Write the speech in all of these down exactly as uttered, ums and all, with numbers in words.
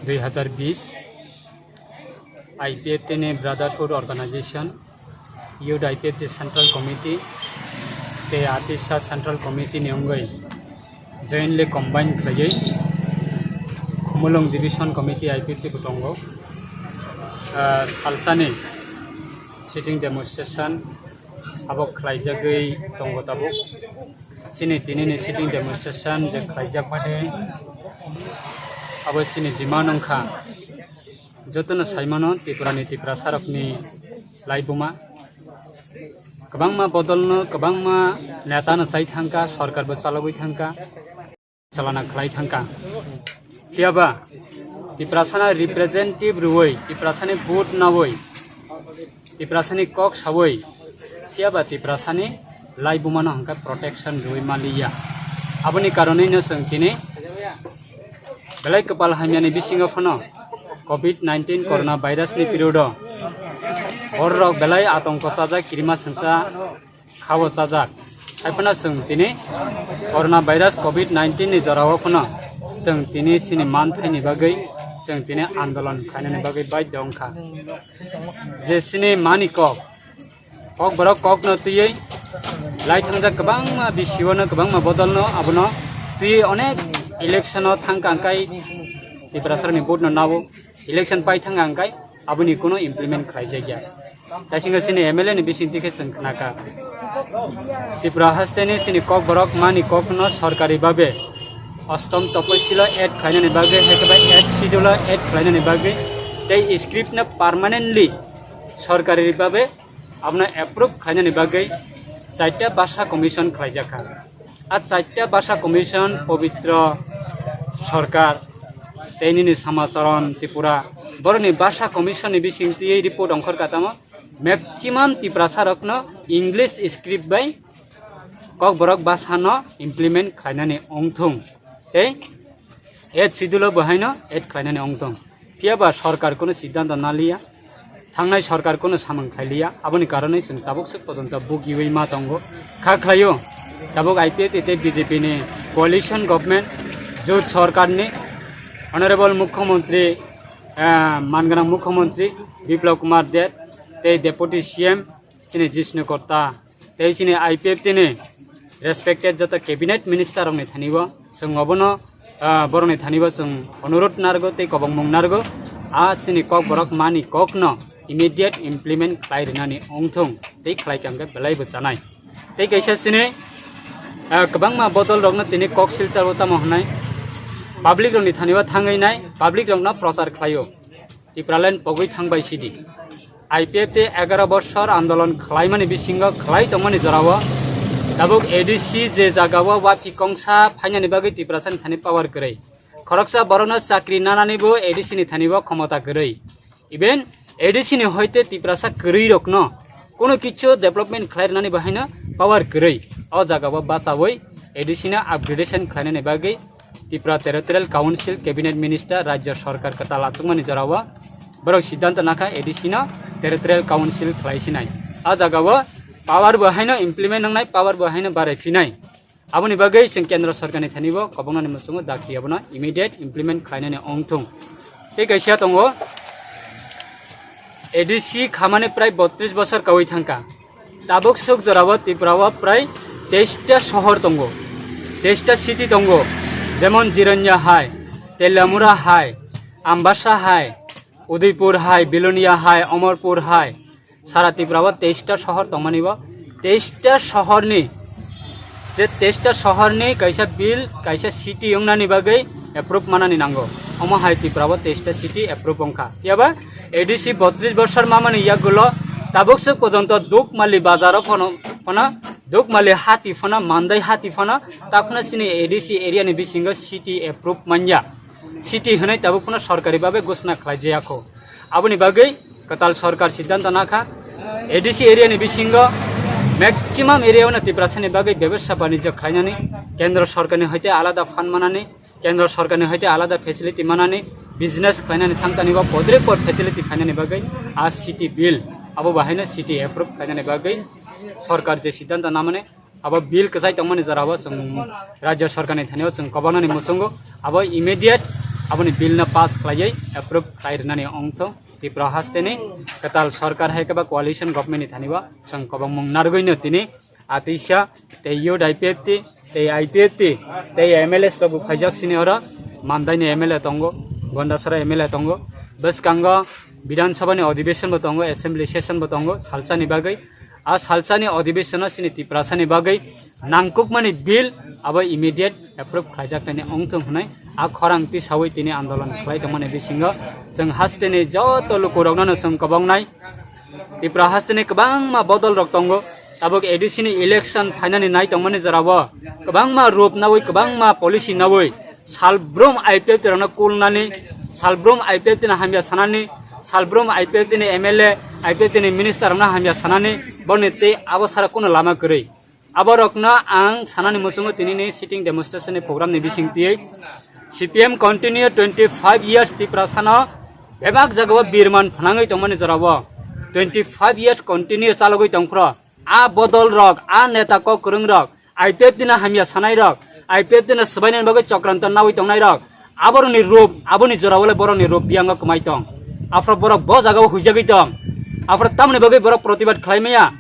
Dui hazar bis I P F T ni Brotherhood Organization, Youth I P F T Central Committee tei Atisa Central Committee ni wngwi jointly combine khlaiwi Khumulwng Division Committee I P F T bo tongo. Ah, salsani sitting demonstration abo khlaijagwi tongo tabuk. Chini tinini sitting demonstration je khlaijak mani abo chini demand wngkha. Jotono saimano Tripurani Tiprasarokni laibuma. Kwbangma bodolno, kwbangma netano chai thangkha, sorkarbo chalogwi thangkha, chalana khlai thangkha. Phiyaba Tiprasana representative rwui, Tiprasani vote naui, Tiprasani kok saui, phiyaba Tiprasani laibumano hwnkhe protection rwui maliya. Aboni karonwino chwng tini belai kwpal hamyani bisingo phano covid nineteen corona virus ni period o bororok belai atongko chajak, kirima sengsa khao chajak. Haiphano chwng tini corona virus covid nineteen ni jorao phano chwng tini chini manthaini bagwi chwng tini andolon khainani bagwi baidhyo wngkha. Je chini mani kok, kok borok kokno twiwi lai thangjak kwbangma bisiwano, kwbangma bodolno abono twiwi onek election o thangkha hwnkhe Tiprasarokni vote no nao. Election pai thang ang kai aboni kuno implement khlai jakya. Taisingo chini M L A ni bisingtwi khe chwng khnakha. Tripura hasteni chini kok borok mani kokno sorkari babe ostom toposilo add khlainani bagwi, hai khe bai eighth schedule add khlainani bagwi tei script no permanently sorkari babe abono approve khlainani bagwi chaita basa commission khlaijakha. A chaita basa commission Pabitra Sarkar tei nini Samacharan Tripura borokni basa commission ni bisingtwi report ongkhorkha tamo maximum Tiprasarokno English script bai Kokborok basano implement khlainani ongthung tei eighth schedule o bo haino add khlainani ongthung. Phiyaba sorkar kuno siddhanto naliya, thangnai sorkar kuno samung khailiya, aboni karonwi chwng tabuk swk pojonto bugiwi ma tongo. Kha khlaio, tabuk I P F T tei B J P ni coalition government, jot sorkar ni honorable mukhyamantri, ah, manganang mukhyamantri Biplab Kumar Deb tei deputy C M chini Jishnu Kotta tei chini I P F T ni respected joto cabinet minister rokni thani o chwng obono, ah, borokni thani o chwng onurot narwgo tei kobongmung narwgo. A chini kokborok mani kokno immediate implement khlai rwnani ongthung tei khlai kha hwnkhe belai bo chanai. Tei kaisa chini, ah, kwbangma bodol rokno tini kok silchar o tamo hwnai public rokni thani o thangwi nai public rokno prochar khlaio. Tipraland pogwi thangbai sidi. I P F T egaro bosor andolon khlaimani bisingo khlai tongmani jorao tabuk A D C je jagao wapi kongsa phainani bagwi Tiprasani thani power kwrwi. Khoroksa borokno chakri nananibo A D C ni thanibo khomota kwrwi. Even A D C ni hoite Tiprasa kwrwi rokno kuno kichu development khlai rwnani bahaino power kwrwi. O jagao bachawi A D C no upgradation khlainani bagwi Tripura Territorial Council Cabinet Minister Rajya Sarkar kwtal achukmani jorao borok siddhanto nakha A D C no Territorial Council khlai sinai. A jagao power bo haino implement wngnai, power bo haino barai phinai. Aboni bagwi chwng Kendra Sarkarni thani bo kobongnani muchungo dakti abono immediate implement khlainani ongthung. Tei kaisa tongo A D C khamani prai botris bosor kawi thangkha. Tabuk swk jorao Tripura o prai teista sohor tongo, teista city tongo, jemon Jiranya hai, Teliamura hai, Ambasa hai, Udaipur hai, Bilonia hai, Omorpur hai, sara Tripura o teista sohor tongmani bo, teista sohorni, je teista sohorni kaisa bill, kaisa city wngnani bagwi approve manani nango. Omo hai Tripura o teista city approve wngkha. Yaba A D C botris bosor mamani yagulo tabuk swk pojonto Dukmali bazaro phano, phano Dukmali hati phano, Mandai hati phano, takhwna chini A D C area ni bisingo city approve manya. City hwnwi tabuk phano sorkari babe ghosna khlai jaya kho. Aboni bagwi kwtal sorkar siddhanto nakha A D C area ni bisingo maximum area o no Tiprasani bagwi bebsa banijyo khlainani, Kendra Sarkarni hoite alada fund manani, Kendra Sarkarni hoite alada facility manani, business khlainani thangtani bo podre pod facility khlainani bagwi a city bill abo bahaino city approve khlainani bagwi sorkar je siddhanto namani abo bill kwchai tongmani jorao chwng Rajya Sarkarni thani o chwng kobonani muchungo abo immediate aboni bill no pass khlaiwi approve khlai rwnani ongthong. Tripura hasteni kwtal sarkar hai khe ba coalition government ni thani bo chwng kwbangmung narwgwino tini atisa tei youth I P F T tei I P F T tei M L A rok bo phaijak sini oro Mandai ni M L A tongo, Gondasara M L A tongo, bwskango Bidhan Sabha ni adhibeshon bo tongo, assembly session bo tongo salsani bagwi. A salsani adhibeshon o sini Tiprasani bagwi nangkukmani bill abo immediate approve khlaijaknani ongthong hwnwi a khorang tisawi tini andolon khlai tongmani bisingo chwng hasteni joto lukurokno chwng kwbongnai. Tripura hasteni kwbangma bodol rok tongo, tabuk A D C ni election phainani nai tongmani jorao kwbangma rup nawi, kwbangma policy nawi salbrum I P F T rokno kulnani, salbrum I P F T ni hamya sanani, salbrum I P F T ni M L A, I P F T ni minister rokno hamya sanani, boni tei abo sara kuno lama kwrwi. Aborokno ang sanani muchungo tinini sitting demonstration ni program ni bising twi C P M continue twenty five years Tiprasano bebak jagao birman phnangwi tongmani jorao twenty five years continue chalogwi tongphro. A bodol rok, a neta kok kwrwng rok, I P F T no hamya sanai rok, I P F T no swbainani bagwi chokranto nawi tongnai rok, aborokni rup, aboni jorao le borokni rup biyango kwmai tong. Aphro borok bo jagao huijagwi tong. Aphro tamoni bagwi borok protibad khlai maya.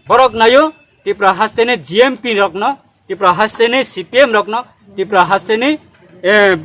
Borok naio Tripura hasteni G M P rokno, Tripura hasteni C P M rokno, Tripura hasteni, eh,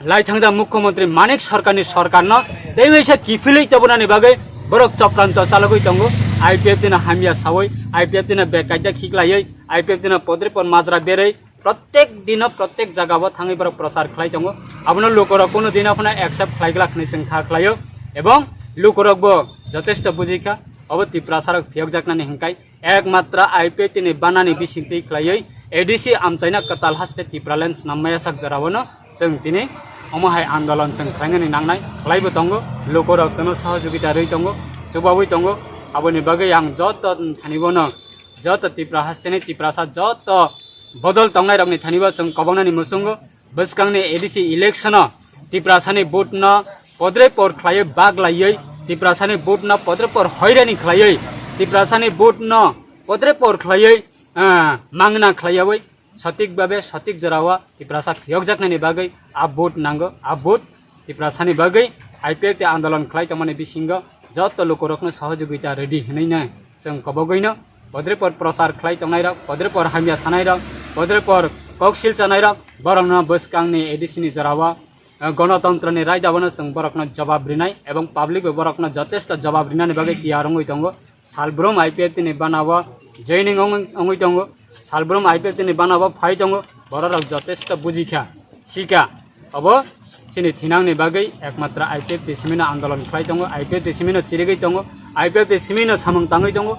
lai thangjak Mukhyamantri Manik Sarkarni sarkarno tei waisa kiphilwi tobonani bagwi borok chokranto chalogwi tongo. I P F T no hamya sawi, I P F T no bekaida khiklaiwi, I P F T no podre pod majra berwi, prottek dino prottek jagao thangwi borok prochar khlai tongo. Abono lukorok kuno dino phano accept khlai glak hwnwi chwng kha khlaio, ebong lukorokbo jotesto bujikha, obo Tiprasarok phiyokjaknani hwnkhai. Ekmatra I P F T ni banani bisingtwi khlaiwi A D C amchaina kwtal haste Tipraland snam maya sak jorao no chwng tini omo hai andolon chwng khlainani nangnai khlaibo tongo, lukorok chwngno sohojogita rwi tongo, chubawi tongo. Aboni bagwi ang joto thani bono, joto Tripura hasteni Tiprasa, joto bodol tongnairokni thani bo chwng kobongnani muchungo. Bwskangni A D C election-o Tiprasani vote-no podre por khlaiwi bag laiwi, Tiprasani vote-no podre por hoirani khlaiwi, Tiprasani vote-no podre por khlaiwi, ah, mangna khlaiyawi, sotik babe, sotik jorao Tiprasa phiyokjaknani bagwi a vote nango, a vote Tiprasani bagwi I P F T andolon khlai tongmani bisingo joto lukurokno sohojogita rwdi hwnwi no chwng kobogwino podre por prochar khlai tongnairok, podre por hamya sanairok, podre por koksil chanairok, borokno bwskangni A D C ni jorao, eh, gonotontroni raidao no chwng borokno jobab rinai ebong public bo borokno jotesto jobab rinani bagwi tiyar wngwi tongo. Salbrum I P F T ni banao joining wng-, wngwi tongo, salbrum I P F T ni banao phai tongo, bororok jotesto bujikha, sikha. Obo chini thinangni bagwi ekmatra I P F T simino andolon khlai tongo, I P F T simino chirigwi tongo, I P F T simino samung tangwi tongo.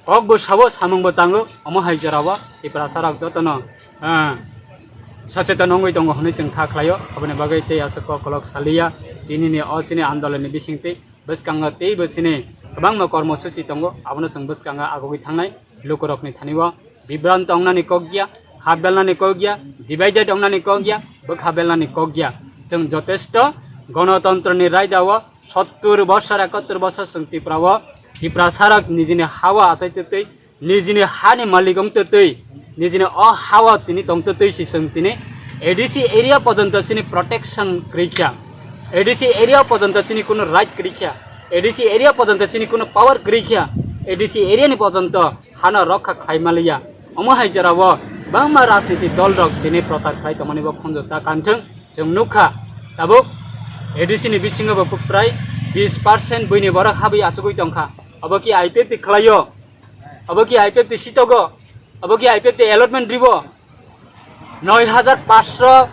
Kokbo sabo, samungbo tango, omo hai jorao Tiprasarok jotono, ah, sachetan wngwi tongo hwnwi chwng kha khlaio. Aboni bagwi tei aswk kok kolok saliya, tinini o chini andolonni bisingtwi bwskango teibo chini kwbangma kormosuchi tongo, abono chwng bwskango agugwi thangnai. Lukurokni thani o bibranto wngnani kok ya, ha belnani kok ya, divided wngnani kok ya, bwkha belnani kok ya. Chwng jotesto gonotontroni raidao sottur bosor, ekottor bosor chwng Tripura o, Tiprasarok nijini ha o achai twtwi, nijini hani malik wng twtwi, nijini o ha o tini tong twtwi si chwng tini A D C area pojonto chini protection kwrwi kha, A D C area pojonto chini kuno right kwrwi kha, A D C area pojonto chini kuno power kwrwi kha, A D C area ni pojonto hano rokha khlai maliya. Omo hai jorao bangma rajniti dol rok tini prochar khlai tongmani bo khunju ta kanthung. Chwng nukha, tabuk A D C ni bisingo bo prai bis percent buini borok habwi achugwi tongkha. Obo ki I P F T khlaio? Obo ki I P F T sitogo? Obo ki I P F T allotment ribo? Noi hajar paanch sho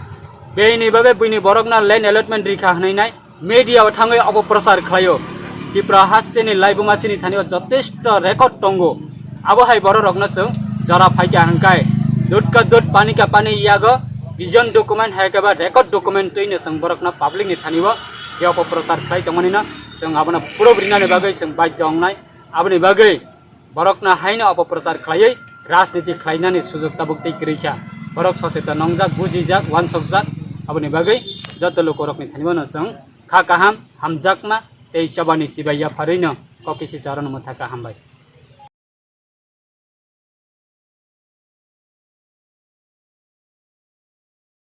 beini babe buini borokno land allotment rikha hwnwi nai media o thangwi obo prochar khlaio. Tripura hasteni laibuma chini thani o jotesto record tongo. Abo hai bororokno chwng jora phaikha hwnkhe dud ka dud, pani ka pani yago vision document hai khe ba record document twino chwng borokno public ni thani o je obo prochar khlai tongmani no chwng abono proof rinani bagwi chwng baidhyo wngnai. Aboni bagwi borokno haino obo prochar khlaiwi rajniti khlainani sujok tabuk tei kwrwi kha. Borok soseton wngjak, bujijak, uansukjak. Aboni bagwi joto lukurokni thani o no chwng kha kaham, hamjakma tei chobani chibai yapharwi no kok kisi charwno mwthakha. Hambai.